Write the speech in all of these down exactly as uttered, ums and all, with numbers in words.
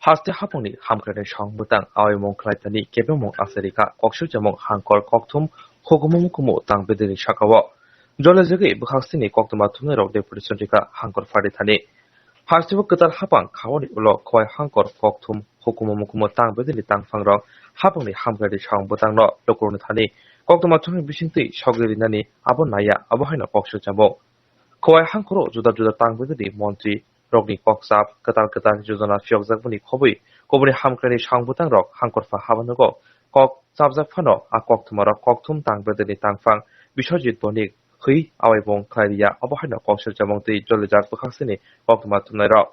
Haste hapungni hamkraini song bwtang awaimung khlaithani kebengmung asarikha kokswk chamung hangkor kokthum hukumu mukumu tang bedini sakao. Jole jagwi bwkhaksini koktwma thumnairok deputation rikha hangkor pharithani. Hasteo kwtal hapang khaoni ulo khowai hangkor kokthum hukumu mukumu tang bedini tangphangrok hapungni hamkraini song bwtangno lukurokni thani koktwma thumni bisingtwi sogwi rinani abo naiya abo haino kokswk chamung. Khowai hangkoro juda juda tang bedini montri rokni kokchap kwtal kwtal jojona phiyokjakmani khobwi kubuni hamkraini song bwtangrok hangkorpha habanogo kok chapjak phano a koktwmarok kokthum tang bedini tangphang Biswajit Bonik hwi awaimung khlai ya abo haino kokswk chamung twi jolijak bwkhaksini koktwma thumnairok.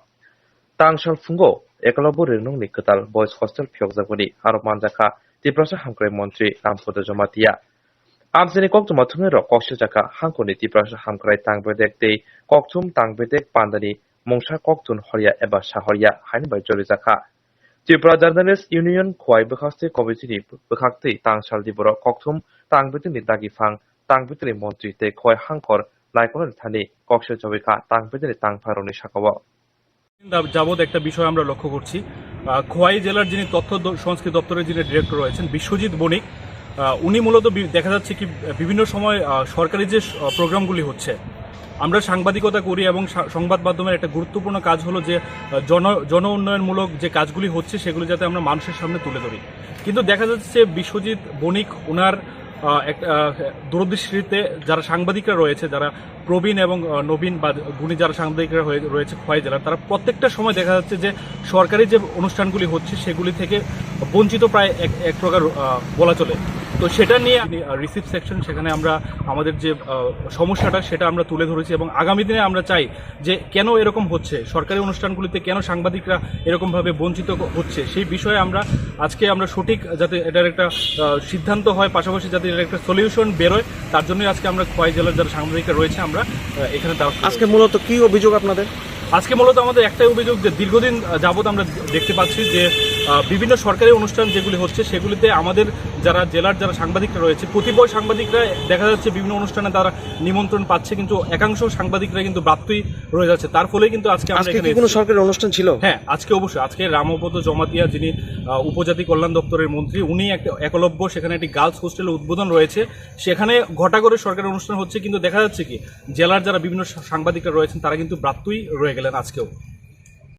Tangsal phungo Ekalobbo Ringnungni kwtal Boys Hostel phiyokjakmani aro manjakha Tiprasa hamkrai montri Rampada Jamatia. Amchaini koktwma thumnairok kokswk jakha hangkorni Tiprasa hamkrai tang bedek tei kokthum tang bedek pandani mungsa koktun horya eba sahorya haini bai jolijakha. Tripura Journalist Union Khowai bwkhaste committee ni bwkhaktwi tangsalni borok kokthum tang bedekni dagiphang tang bedekni montri tei Khowai hangkor naikolni thani kokswk chobikha tang bedekni tangphangrokni sakao. দা-, যাবৎ একটা বিষয় আমরা লক্ষ্য করছি। আহ, খোয়াই জেলার যিনি তথ্য দ-, সংস্কৃতি দপ্তরের যিনি ডিরেক্টর রয়েছেন বিশ্বজিৎ বণিক, আহ, উনি মূলত বি-, দেখা যাচ্ছে কি, আহ, বিভিন্ন সময়, আহ, সরকারি যে স-, আহ, প্রোগ্রামগুলি হচ্ছে, আমরা সাংবাদিকতা করি এবং সা-, সংবাদ মাধ্যমের একটা গুরুত্বপূর্ণ কাজ হলো যে, আহ, জন-, জন উন্নয়নমূলক যে কাজগুলি হচ্ছে সেগুলি যাতে আমরা মানুষের সামনে তুলে ধরি। কিন্তু দেখা যাচ্ছে যে বিশ্বজিৎ বণিক ওনার, আহ, এক, আহ, দূরদৃষ্টিতে যারা সাংবাদিকরা রয়েছে, যারা প্রবীণ এবং, আহ, নবীন বা গুণী যারা সাংবাদিকরা হয়ে রয়েছে খোয়াই জেলার, তারা প্রত্যেকটা সময় দেখা যাচ্ছে যে সরকারি যে অনুষ্ঠানগুলি হচ্ছে সেগুলি থেকে বঞ্চিত প্রায় এক, এক প্রকার, আহ, বলা চলে। তো সেটা নিয়ে, আহ, রিসিভ সেকশন, সেখানে আমরা আমাদের যে, আহ, সমস্যাটা সেটা আমরা তুলে ধরেছি এবং আগামী দিনে আমরা চাই যে কেন এরকম হচ্ছে, সরকারি অনুষ্ঠানগুলিতে কেন সাংবাদিকরা এরকমভাবে বঞ্চিত ক-, হচ্ছে, সেই বিষয়ে আমরা আজকে আমরা সঠিক যাতে এটার একটা, আহ, সিদ্ধান্ত হয়, পাশাপাশি যাতে এটার একটা সলিউশন বেরোয়, তার জন্যই আজকে আমরা খোয়াই জেলার যারা সাংবাদিকরা রয়েছে, আমরা, আহ, এখানে দাওয়াত করেছি। আজকে মূলত কি অভিযোগ আপনাদের? আজকে মূলত আমাদের একটাই অভিযোগ যে দীর্ঘদিন, আহ, যাবত আমরা দেখতে পাচ্ছি যে, আহ, বিভিন্ন সরকারি অনুষ্ঠান যেগুলি হচ্ছে সেগুলিতে আমাদের যারা জেলার যারা সাংবাদিকরা রয়েছে, কতিপয় সাংবাদিকরা দেখা যাচ্ছে বিভিন্ন অনুষ্ঠানে তারা নিমন্ত্রণ পাচ্ছে, কিন্তু একাংশ সাংবাদিকরা কিন্তু ব্রাত্যই রয়ে যাচ্ছে। তার ফলে কিন্তু আজকে আমরা আজকে এখানে কি কোনো এসেছি। সরকারি অনুষ্ঠান ছিল? হ্যাঁ, আজকে অবশ্যই। আজকে রামপদ জমাতিয়া, যিনি, আহ, উপজাতি কল্যাণ দপ্তরের মন্ত্রী, উনি একটা একলব্য, সেখানে একটি গার্লস হোস্টেলের উদ্বোধন রয়েছে। সেখানে ঘটা করে সরকারি অনুষ্ঠান হচ্ছে, কিন্তু দেখা যাচ্ছে কি, জেলার যারা বিভিন্ন সা-, সাংবাদিকরা রয়েছেন, তারা কিন্তু ব্রাত্যই রয়ে গেলেন আজকেও।